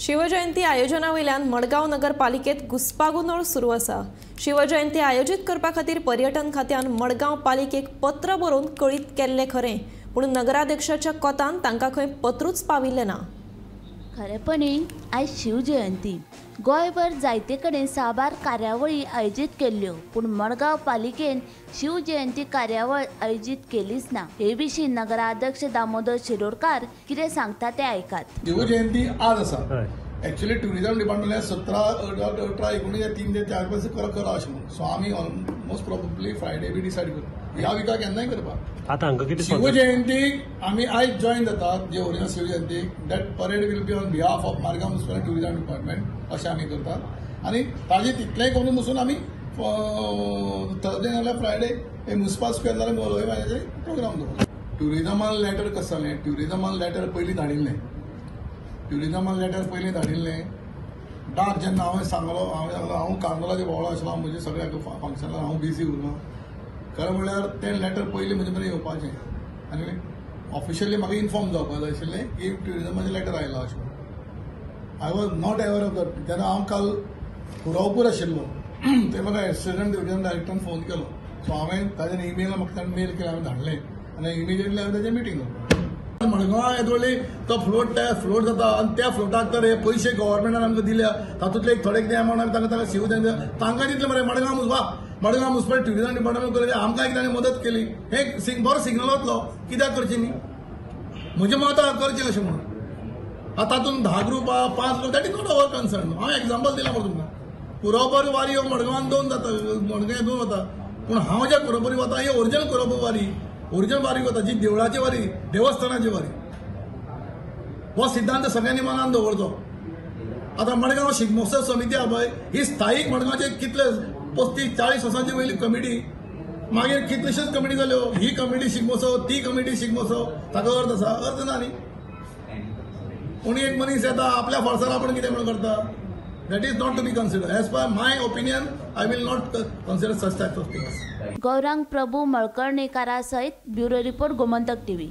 शिवजयंती आयोजनावयल्यान मडगांव नगरपालिकेत घुस्पागोंदळ सुरू आसा. शिवजयंती आयोजीत करपा खातीर पर्यटन खात्यान मडगांव पालिकेक पत्र बरोवन कळीत केल्लें खरें, पूण नगराध्यक्षाच्या कोतान तांकां खंय पत्रूच पाविल्लें ना. खरेपणी आयज शिवजयंती गोंयभर जायते कडेन साबार कार्यावळी आयोजीत केल्ल्यो, पूण मडगांव पालिकेन शिवजयंती कार्यावळ आयोजीत केलीच ना. हे विशीं नगराध्यक्ष दामोदर शिरोडकार कितें सांगता ते आयकात. शिवजयंती आज आसा. एक्चुअली टुरिझम डिपार्टमेंटान 17, 18, 19 3 ते 4 पासून करा अशें म्हणून. सो आमी ऑलमोस्ट प्रोबेबली फ्रायडे बी डिसायड करता. ह्या विकाक केन्नाय करपाक. आतां हांकां कितें शिवजयंतीक आमी आयज जॉयन जातात जे original शिवजयंतीक, that parade will be on behalf of Margao municipal tourism department अशें आमी करतात. आनी ताजे तितलेंय करून बसून आमी थर्सडे नाल्यार फ्रायडे म्युनिसिपल स्क्वेअर नाल्यार मोलोय प्रोग्राम दवरता. ट्युरिजमान लेटर कसं जालें, ट्युरिजमान लेटर पयलीं धाडिल्लें, ट्युरिजमान लेटर पयलीं धाडिल्लें. डाक जेन्ना हांवें सांगलो, हांवें कार्नोलाचे भोंवलो आशिल्लो, म्हजे सगळ्या फंक्शनाक हांव बिजी उरलो. खरें म्हणल्यार तें लेटर पयलीं म्हजे मेरेन येवपाचें आनी ऑफिशियली म्हाका इन्फॉर्म जावपाक जाय आशिल्लें की ट्युरिजमाचें लेटर आयलां अशें. I was not aware of that. तेन्ना हांव काल कुरावपूर आशिल्लो, थंय म्हाका एसिस्टंट टुरिजम डायरेक्टरान फोन केलो. सो हांवें ताजेर ईमेल म्हाका ताणें मेल केलें, हांवें धाडलें आनी इमिजिएटली हांवें ताजें मिटींग दवरलें. मडगांव येदोळी तो फ्लोट फ्लोट जाता आनी त्या फ्लोटाक तर हे पयशे गव्हर्मेंटान आमकां दिल्या, तातूंतले एक थोडे कितें अमावंट आमी तांकां शिवजयंती तांकां दितले मरे. मडगांव वा मडगांव म्युनिसिपल टुरिजम डिपार्टमेंट करून आमकां एक ताणें मदत केली, हें बरो सिग्नल वतलो. कित्याक करचें न्ही, म्हजें मत आहा करचें अशें म्हणून. आतां तातूंत 10 ग्रुप आहा, 5 group, that is not our concern. हांवें एग्जाम्पल दिलां मरे तुमकां. कुरोबर वारी ह्यो मडगांवान 2 जाता, मडगांव 2 वता, पूण हांव ज्या कुरोबरी वता ही ओरिजिनल कुरोबर वारी, ओरिजिनल वारी वता, जी देवळाची वारी, देवस्थानाची वारी. हो सिद्धांत सगळ्यांनी मनान दवरचो. आतां मडगांव शिगमोत्सव समिती आहा पळय, ही स्थायीक मडगांवचे कितले 35-40 वर्सांची वयली कमिटी, मागीर कितलेश्योच कमिटी जाल्यो, ही कमिटी शिगमोत्सव, ती कमिटी शिगमोत्सव, ताका अर्थ आसा? अर्थ ना न्ही. कोणी एक मनीस येता आपल्या फोर्सार आपूण कितें म्हणून करता, that is not to be consider. As per my opinion I will not consider such type of things. Gaurang Prabhu मळकर्णेकारा सहित ब्युरो रिपोर्ट, गोमंतक टीव्ही.